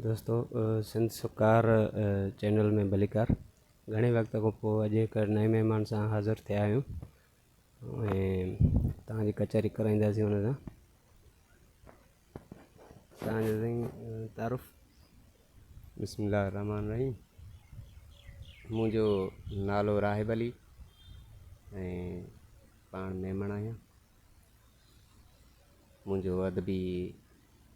دوستو سنڌ سڪار چينل ۾ ڀليڪار گهڻي وقت کان پوء اڄ هڪ نئين مهمان سان حاضر ٿيا آهيون ۽ توهان جي ڪچهري ڪرائينداسين ان سان توهان جو سائين تعارف. بسم الله الرحمٰن الرحيم منهنجو نالو راهب علي ۽ پاڻ ميمڻ آهيان منهنجو ادبي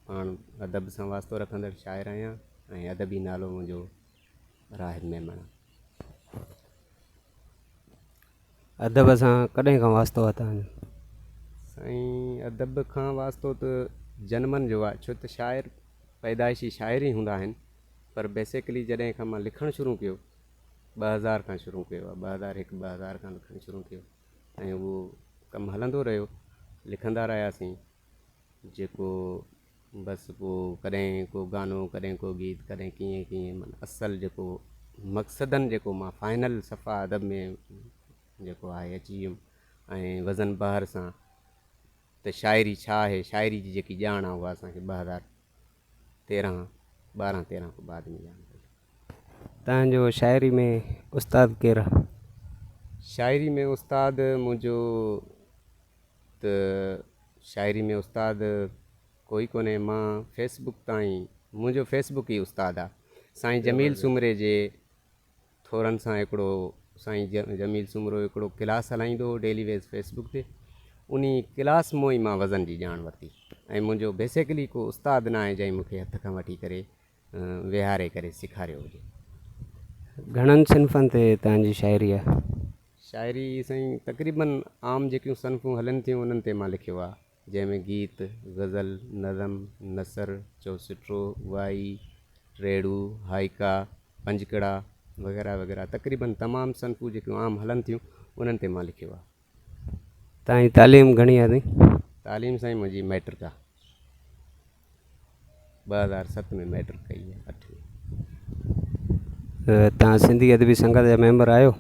پاڻ ادب سان واسطو رکندڙ شاعر آهيان ۽ ادبي نالو منهنجو راهب ميمڻ آهي. ادب سان ڪڏهن کان واسطو آهي توهان جو؟ سائين ادب کان واسطو ته جنمن جو آهي ڇو ته شاعر پيدائشي شاعر ئي هوندا آهن پر بيسيڪلي جڏهن کان مان لکڻ شروع ڪيو 2000 کان شروع ڪيو آهي 2001 2000 کان لکڻ شروع ڪيو ۽ اهو ڪم هلندو رهيو لکندا رهياسين جيڪو بس پوء ڪڏهن ڪو گانو ڪڏهن ڪو گيت ڪڏهن ڪيئن ڪيئن معنيٰ اصل جيڪو مقصدن جيڪو مان فائنل صفا ادب ۾ جيڪو آهي اچي ويم ۽ وزن بحر سان ته شاعري ڇا آهي شاعري جي جيڪي ڄاڻ آهي اها اسان کي 2013 12 13 کان بعد ۾ ڄاڻ پئي. تنهن جو شاعري ۾ استاد ڪير آهي؟ شاعري ۾ استاد منهنجو ته شاعري ۾ استاد ڪوئي ڪونهي مان فيس بڪ تان ئي منهنجو فيس بڪ ئي استاد آ سائين جميل سومري جي ٿورن سان هڪڙو سائين جميل سومرو هڪڙو ڪلاس هلائيندو هو ڊيلي ويز فيس بڪ تي انهي ڪلاس مون ئي مان وزن جي ڄاڻ ورتي ۽ منهنجو بيسيڪلي ڪو استاد ناهي جنهن مون کي هٿ کان وٺي ڪري ويهاري ڪري سيکاريو هجي. گهڻن صنفن تي توهان جي شاعري آهي؟ شاعري سائين تقريبن عام جيڪيون صنفون هلن ٿيون انهن تي مان لکيو آهي جنهن ۾ گيت، غزل، نظم، نثر، چؤسٽرو، وائي، ٽيڙو، هائيڪا، پنجڪڙا وغيره وغيره تقريبن تمام صنفون جيڪيون عام هلن ٿيون انهن تي مان لکيو آهي. توهان جي تعليم گهڻي آهي سائين؟ تعليم سائين منهنجي مئٽرڪ آهي. 2007 ۾ مئٽرڪ ڪئي آهي اٺوين. توهان سنڌي ادبي سنگت جا ميمبر آهيو؟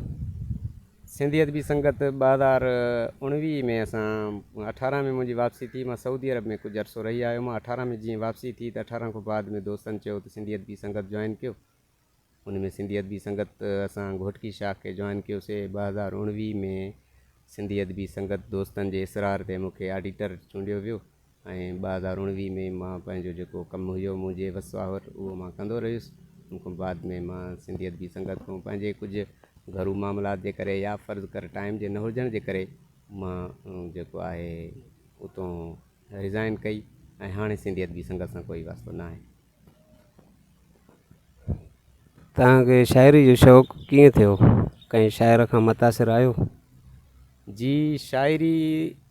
سنڌي ادبي سنگت 2019 ۾ اسان اٺارهن ۾ منهنجي واپسي ٿي مان سعودي عرب ۾ ڪجهه عرصو رهي آيو مان اٺارهن ۾ جيئن واپسي ٿي ته اٺارهن کان بعد ۾ دوستن چيو ته سنڌي ادبي سنگت جوائن ڪيو ان ۾ سنڌي ادبي سنگت اسان گهوٽڪي شاخ کي جوائن ڪيوسي. 2019 ۾ سنڌي ادبي سنگت دوستن جي اصرار تي مون کي آڊيٽر چونڊيو ويو ۽ 2019 ۾ مان پنهنجو جيڪو ڪم هيو منهنجي وس آهر اهو مان ڪندو رهيس. ان کان بعد ۾ مان سنڌي ادبي سنگت کان پنهنجي ڪجهه گهرو معاملات جي ڪري يا فرض ڪر ٽائيم جي نه هجڻ جي ڪري مان جيڪو آهي اتون ريزائن ڪئي ۽ هاڻي سنڌي ادبي سنگت سان ڪوئي واسطو ناهي. توهان کي شاعري جو شوق ڪيئن ٿيو؟ ڪنهن شاعر کان متاثر آهيو؟ جي شاعري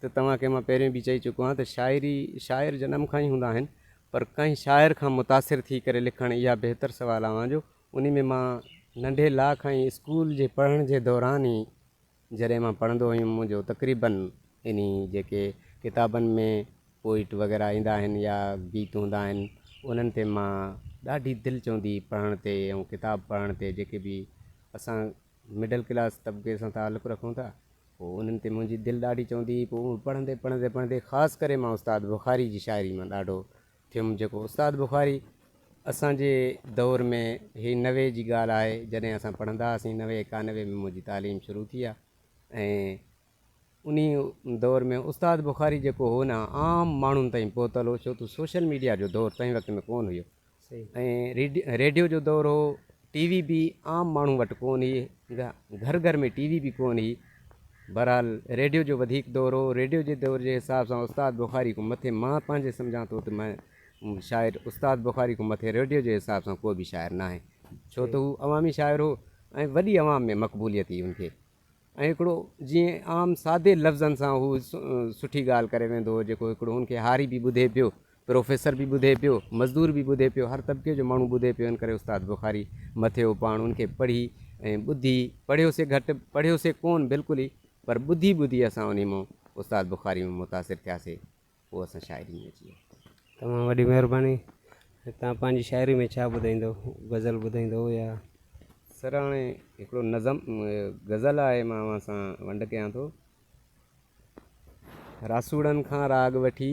ته توهان کي مان پهريون به چئي چڪو آهيان ته شاعري شاعر جنم کان ئي هوندا آهن پر ڪنهن شاعر کان متاثر ٿي ڪري لکڻ اها بهتر سوال آهي اوهان جو انهي ۾ مان ننڍي لا کان ئي اسڪول جي پڙهڻ جي دوران ئي جڏهن مان پڙهندو هيم منهنجو تقريبن انهي جيڪي ڪتابن ۾ پوئٽ وغيره ايندا آهن يا گيت هوندا آهن انهن تي مان ڏاڍي دل چوندي هئي پڙهڻ تي ۽ ڪتاب پڙهڻ تي جيڪي به اسان مڊل ڪلاس طبقي سان تعلق رکون ٿا پوء انهن تي منهنجي دل ڏاڍي چوندي هئي پوء پڙهندي پڙهندي پڙهندي خاص ڪري مان استاد بخاري جي شاعري مان ڏاڍو ٿيم جيڪو استاد بخاري اسان جي دور ۾ هي 90 جي ڳالهه آهي جڏهن اسان پڙهندا هئاسين 90 91 ۾ منهنجي تعليم شروع ٿي آهي ۽ انهي دور ۾ استاد بخاري جيڪو هو نه عام ماڻهن تائين پهتل هو ڇو ته سوشل ميڊيا جو دور تنهن وقت ۾ ڪون هيو ۽ ريڊيو جو دور هو ٽي وي به عام ماڻهو وٽ ڪون هئي گهر گهر ۾ ٽي وي به ڪون هئي بهرحال ريڊيو جو وڌيڪ دور هو ريڊيو جي دور جي حساب سان استاد بخاري کان مٿي مان پنهنجي سمجهان ٿو ته مان شاعر استاد بخاري کان مٿي ريڊيو جي حساب سان ڪو به شاعر ناهي ڇو ته هو عوامي شاعر هو ۽ وڏي عوام ۾ مقبوليت هئي ان کي ۽ هڪڙو جيئن عام سادي لفظن سان هو سٺي ڳالهه ڪري ويندو هو جيڪو هڪڙو هن کي هاري به ٻڌي پيو، پروفيسر به ٻڌي پيو، مزدور به ٻڌي پيو، هر طبقي جو ماڻهو ٻڌي پيو ان ڪري استاد بخاري مٿي هو پاڻ ان کي پڙهي ۽ ٻڌي پڙهيوسي گهٽ پڙهيوسي ڪون بلڪل ئي پر ٻڌي ٻڌي اسان انهي مون استاد بخاري ۾ متاثر ٿياسي. پوء اسان شاعري ۾ اچي ويا. تمام وڏي مهرباني توهان پنهنجي شاعري ۾ ڇا ٻڌائيندو غزل ٻڌائيندو يا. سر هاڻي هڪڙو نظم غزل آهي مان اوهان سان ونڊ ڪيان ٿو. راسوڙن کان راڳ وٺي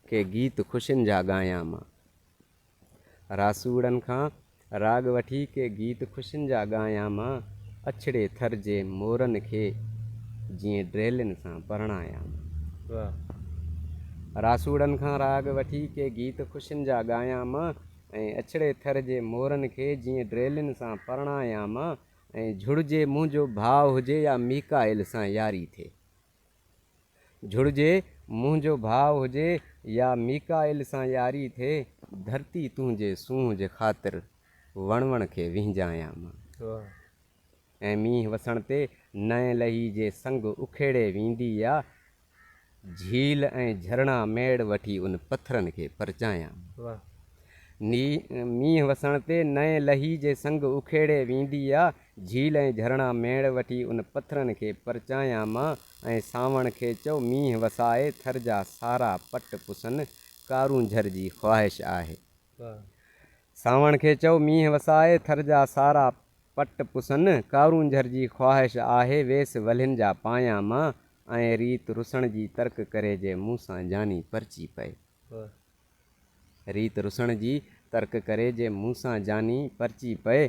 ڪي گيت خوشين جا ڳايان مان. راسوڙن کان راڳ وٺي ڪي گيت خوشين جا ڳايان مان، اڇڙي ٿر جي مورن کي جيئن ڊريلين سان پرڻايان مان. راسوڙن کان راڳ وٺي ڪي گيت خوشين جا ڳايان مان ۽ اڇڙي ٿر جي مورن کي جيئن ڊريلين سان پرڻايان مان ۽ جھڙجي منهنجو ڀاء هجي يا ميڪائيل سان ياري ٿئي. جھڙجي منهنجو ڀاء هجي يا ميڪائيل سان ياري ٿئي، ڌرتي تنهنجي سونهن جي خاطر وڻ وڻ کي وهنجايان مان. ۽ مينهن وسڻ تي نئين لهي جي سنگ اکيڙي ويندي يا جھيل ۽ جھرڻا ميڙ وٺي ان پٿرن کي پرچايان مان. مينهن وسڻ تي نئين لهي جي سنگ اکيڙي ويندي يا جھيل ۽ جھرڻا ميڙ وٺي ان پٿرن کي پرچايان مان ۽ سانوڻ کي چئو مينهن وسائي ٿر جا سارا پٽ پسن ڪارونجھر جي خواهش آهي. سانوڻ کي چئو مينهن وسائي ٿر جا سارا پٽ پسن ڪارونجھر جي خواهش آهي ويس ولهين جا پايان مان ۽ ريت رسڻ جي ترڪ ڪري جي مون سان جاني پرچي پئي. ريت رسڻ جي ترڪ ڪري جي مون سان جاني پرچي پئي.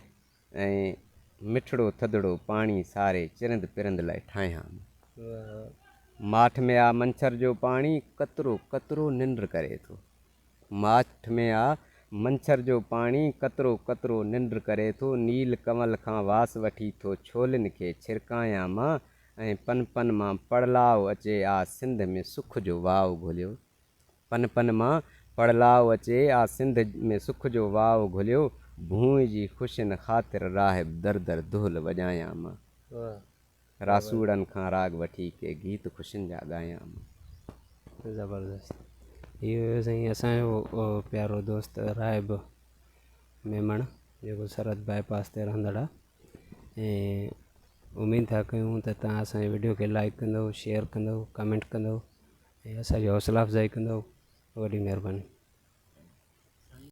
۽ مٺڙو ٿڌڙو پاڻي ساري چرند پرند لاء ٺاهيان. ماٺ ۾ آ منڇر جو پاڻي قطرو قطرو ننڊ ڪري ٿو. ماٺ ۾ آ منڇر جو پاڻي قطرو قطرو ننڊ ڪري ٿو. نيل ڪنول کان واس وٺي ٿو ڇولين کي ڇرڪايان مان ۽ پن پن مان پڙلاء اچي آ سنڌ ۾ سک جو واء گهليو. پن پن مان پڙلاء اچي آ سنڌ ۾ سک جو واء گهليو ڀونء جي خوشين خاطر راهب در در دهل وڄايان مان راسوڙن کان راڳ وٺي ڪي گيت خوشين جا ڳايان مان. زبردست هي هيو سائين اسان جو پيارو دوست راهب ميمڻ جيڪو سرحد باء پاس تي رهندڙ آ ۽ اميد ٿا ڪيون ته توهان اسان جي وڊيو کي لائڪ ڪندو شيئر ڪندو ڪمينٽ ڪندو ۽ اسان جي حوصلا افزائي ڪندؤ وڏي مهرباني.